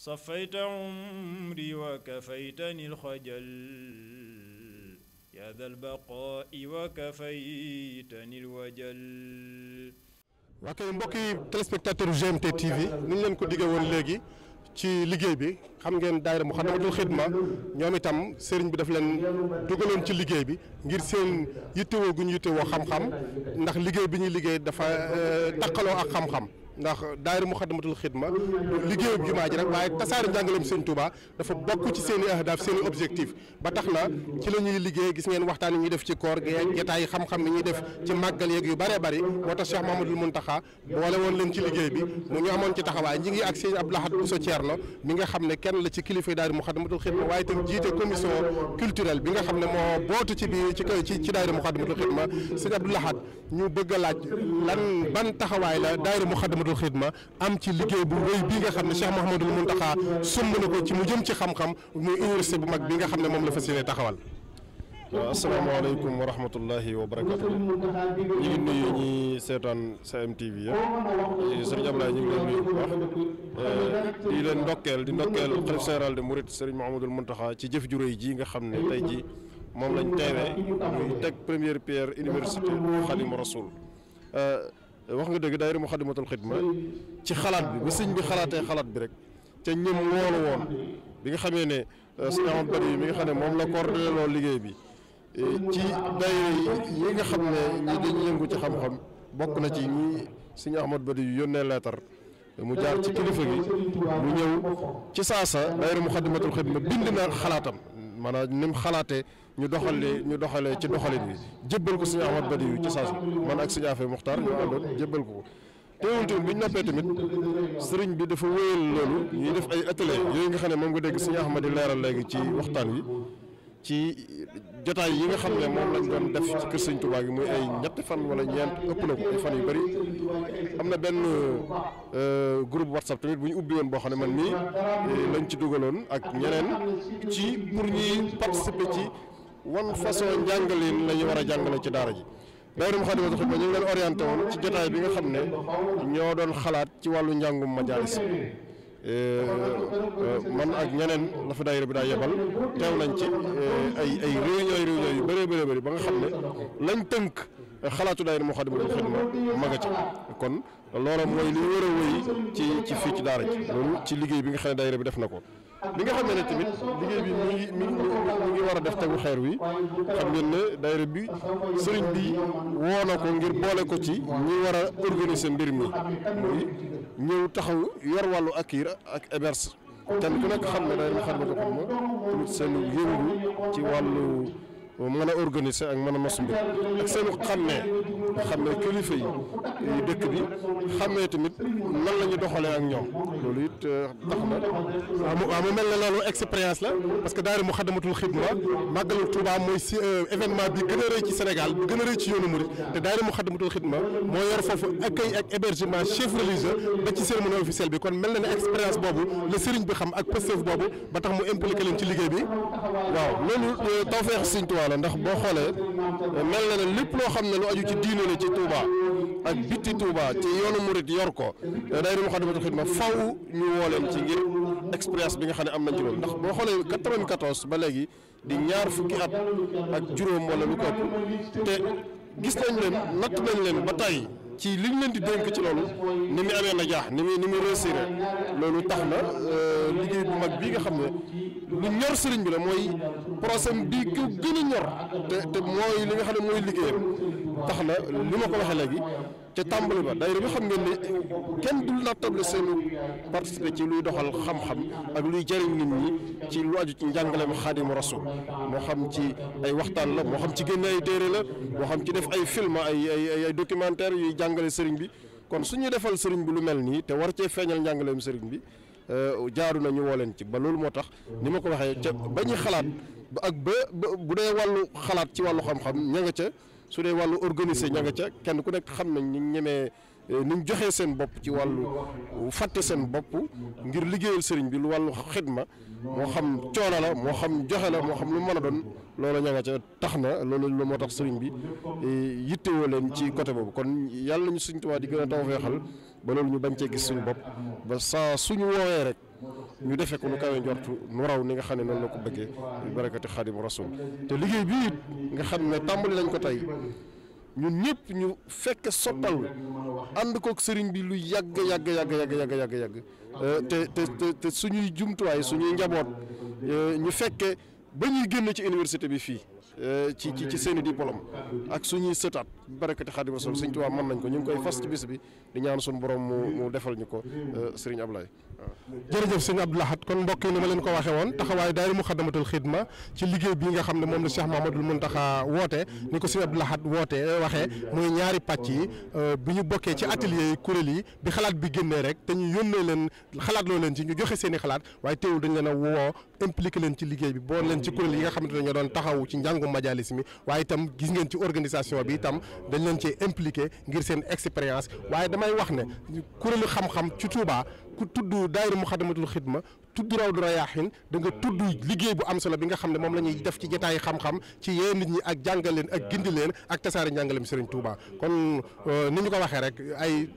صفيت عمري وكفيتني الخجل يا ذا البقاء وكفيتني الوجل. waa kay mbokki téléspectateur GMT TV ni ñu leen ko diggee woon léegi ci liggéey bi xam ngeen daayira Moukhaddamatoul Khidma ñoom itam sëriñ bi daf leen dugaloon ci liggéey bi ngir seen yittewoo gu ñu yittewoo xam-xam ndax liggéey bi ñuy liggéey dafa takkaloo ak xam-xam ndax daayira Moukhaddamatoul Khidma liggéeyu jumaa ji rek waaye tasaare njàngaleem sëñ Touba dafa bokk ci seen i ahdaaf seen i objectif ba tax na ci la ñuy liggéey gis ngeen waxtaan yi ñuy def ci koor gi jotaay xam-xam yi ñuy def ci màggal yeeg yu bëree bëri moo tax Cheikh Mouhamadoul Mountakha boole woon leen ci liggéey bi mu ñu amoon ci taxawaay ñi ngi ak sëñ Abdou Lahad Bousso Thierno mi nga xam ne kenn la ci kilifa daayira Moukhaddamatoul Khidma waaye itam jiite commission culturelle bi nga xam ne moo bootu ci biir ci daayira Moukhaddamatoul Khidma sëñ Abdou Lahad ñu bëgg a laaj ban taxawaay la daayira Moukhaddamatoul Khidma am ci liggéey bu rëy bii nga xam ne Cheikh Mouhamadoul Mountakha sumb na ko ci mu jëm ci xam-xam muy université bu mag bi nga xam ne moom la fas yéene taxawal. waaw asalaamaaleykum wa rahmatullahi wa barakatu. ñu ngi nuyu ñi seetaan GMTV yëpp sëriñ Ablaye ñu ngi leen nuyu bu baax di leen ndokkeel xalif général de Mouride sëriñ Mouhamadoul Mountakha ci jëf ju rëy ji nga xam ne tey ji moom lañ teewee muy teg première pierre université Khadimou Rassoul. wax nga dëgg daayira Moukhaddamatoul Khidma ci xalaat bi ba sëñ bi xalaatee xalaat bi rek ca ñëm woolu woon bi nga xamee ne sëñ Ahmad Bari yi mi nga xam ne moom la coordonné loo liggéey bi ci daayira yi nga xam ne ñi dañuy yëngu ci xam-xam bokk na ci ñi sëñ Ahmad Bari yu yónnee leetar mu jaar ci kilifa gi mu ñëw ci saasa daayira Moukhaddamatoul Khidma bind na xalaatam maanaam ni mu xalaatee ñu doxalee ci doxalin bi jébbal ko suñu Ahmad Badi yu ci saasa man ak suñu Afee Muxtaar ñu àndoon jébbal ko teewul tamit bi ñu noppee tamit sëriñ bi dafa wéyal loolu ñuy def ay atelier yooyu nga xam ne moom nga dégg suñu Ahmad di leeral léegi ci waxtaan wi ci jotaay yi nga xam ne moom lañ doon def ci kër sëñ Touba gi muy ay ñetti fan wala ñeent ëpp na ko ay fan yu bëri am na benn groupe WhatsApp tamit bu ñu ubbi woon boo xam ne man mii lañ ci dugaloon ak ñeneen ci pour ñuy participer ci wan façon njàngaleen la ñu war a jàngale ci daara ji. daayira Moukhaddamatoul Khidma ñu ngi leen orienté woon ci jotaay bi nga xam ne ñoo doon xalaat ci wàllu njàngum majaalis man ak ñeneen la fa daayira bi daa yebal teew nañ ci ay réunion yu bëree bëri ba nga xam ne lañ tënk xalaatu daayira Moukhaddamatoul Khidma ma nga ci kon loola mooy li war a wéy ci fii ci daara ji loolu ci liggéey bi nga xam ne daayira bi def na ko bi nga xam ne tamit liggéey bi mi ngi war a def tegu xeer wi xam ngeen ne daayira bi sëriñ bi woo na ko ngir boole ko ci ñi war a organiser mbir mi muy ñëw taxaw yor wàllu accueil ak héberge kenn ku nekk xam ne daayira Moukhaddamatoul Khidma tamit seen yëngu ci wàllu mën a organiser ak mën a nos mbir ak seen xàmmee kilifa yi dëkk bi xàmmee tamit nan la ñu doxalee ak ñoom loolu it tax na waaw mu mel ne loolu expérience la parce que daayira Moukhaddamatoul Khidma màggalu Touba mooy si événement bi gën a rëy ci Sénégal bi gën a rëy ci yoonu Mouride te daayira Moukhaddamatoul Khidma moo yor foofu accueil ak hébergement chef religieux ba ci cérémonie officielle bi kon mel na ne expérience boobu la sëriñ bi xam ak pëstef boobu ba tax mu impliqué leen ci liggéey bi waaw loolu tawfeex Sëriñ Tuubaa la ndax boo xoolee mel na ne lépp loo xam ne lu aju ci diine la ci Touba ak bitti Touba ci yoonu Mouride yor ko daayira Moukhaddamatoul Khidma faw ñu woo leen ci ngir expérience bi nga xam ne am nañ ci loolu ndax boo xoolee 94 ba léegi di ñaar fukki at ak juróom wala lu ko ëpp te gis nañ leen natt nañ leen ba tey ci liñ leen di dénk ci loolu ni mu amee na jaax ni mu réussir loolu tax na liggéey bu mag bii nga xam ne lu ñor sëriñ bi la mooy procès bi ko gën a ñor te mooy li nga xam ne mooy liggéeyam tax na li ma ko waxee léegi ca tàmbali ba daayira bi xam ngeen ne kenn dul nattable seenu participer ci luy doxal xam-xam ak luy jëriñ nit ñi ci lu aju ci njàngaleem Xaadimu Rasuul moo xam ci ay waxtaan la moo xam ci génne ay téere la moo xam ci def ay film ay documentaire yuy jàngale sëriñ bi kon su ñu defal sëriñ bi lu mel nii te war cee feeñal njàngaleem sëriñ bi jaaru na ñu woo leen ci ba loolu moo tax ni ma ko waxee ca ba ñuy xalaat ak ba bu dee wàllu xalaat ci wàllu xam-xam ña nga ca su dee wàllu organiser ña nga ca kenn ku nekk xam nañ ni ñemee ni ñu joxee seen bopp ci wàllu fàtte seen bopp ngir liggéeyal sëriñ bi lu wàllu xidma moo xam coono la moo xam joxe la moo xam lu mën a doon loolu ña nga ca tax na loolu moo tax sëriñ bi yittewoo leen ci côté boobu kon yàlla ñu Sëriñ Tuubaa di gën a tawfeexal ba loolu ñu bañ cee gis suñu bopp ba saa suñu woowee rek ñu defee ko nu kawe njortu nu raw ni nga xam ne noonu la ko bëggee barakati xaadim rasul te liggéey bii it nga xam ne tàmbali lañ ko tey ñun ñëpp ñu fekk sottal ànd kook sëriñ bi lu yàgg te suñuy jumtuwaay suñuy njaboot ñu fekke ba ñuy génn ci université bi fii ci seeni diplôme ak suñuy sëtaat barakati xaadim rasul sëñ Tuubaa mën nañ ko ñu ngi koy fas ci bis bi di ñaan suñu borom mu defal ñu ko sëriñ Ablaye jërëjëf sëñ Abdou Lahad kon mbokk yi ni ma leen ko waxee woon taxawaayu daayira Muxaddamatul Xidma ci liggéey bii nga xam ne moom la Cheikh Mahamadul Muntaxa woote ni ko sëñ Abdou Lahad waxee muy ñaari pàcc yi bi ñu bokkee ci atelier yi kuréel yi bi xalaat bi génnee rek te ñu yónnee leen xalaat loo leen ci ñu joxe seen i xalaat waaye teewul dañ leen a woo impliqué leen ci liggéey bi boole leen ci kuréel yi nga xamante ne ñoo doon taxaw ci njàngu majalis mi waaye itam gis ngeen ci organisation bi itam dañ leen ci impliqué ngir seen expérience waaye damay wax ne kuréelu xam-xam ci Touba ku tudd daayira Muxaddamatul Xidma tudd Rawdu Rayaahin da nga tudd liggéey bu am solo bi nga xam ne moom la ñuy def ci jotaayu xam-xam ci yee nit ñi ak jàngal leen ak gindi leen ak tasaare njàngaleem Serigne Touba kon ni ñu ko waxee rek ay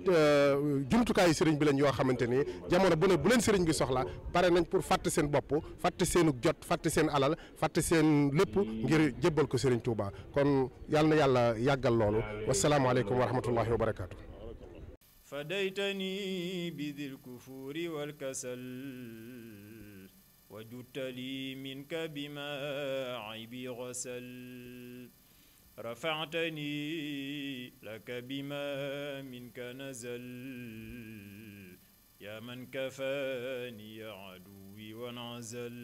jumtukaayu Serigne bi lañ yoo xamante ni jamono bu ne bu leen Serigne bi soxla pare nañ pour fàtte seen bopp fàtte seenu jot fàtte seen alal fàtte seen lépp ngir jébbal ko Serigne Touba kon yal na yàlla yàggal loolu wasalaamualeykum wa rahmatullahi wa barakaatu. فديتني بذي الكفور والكسل وجدت لي منك بما عيبي غسل رفعتني لك بما منك نزل يا من كفاني عدوي وانعزل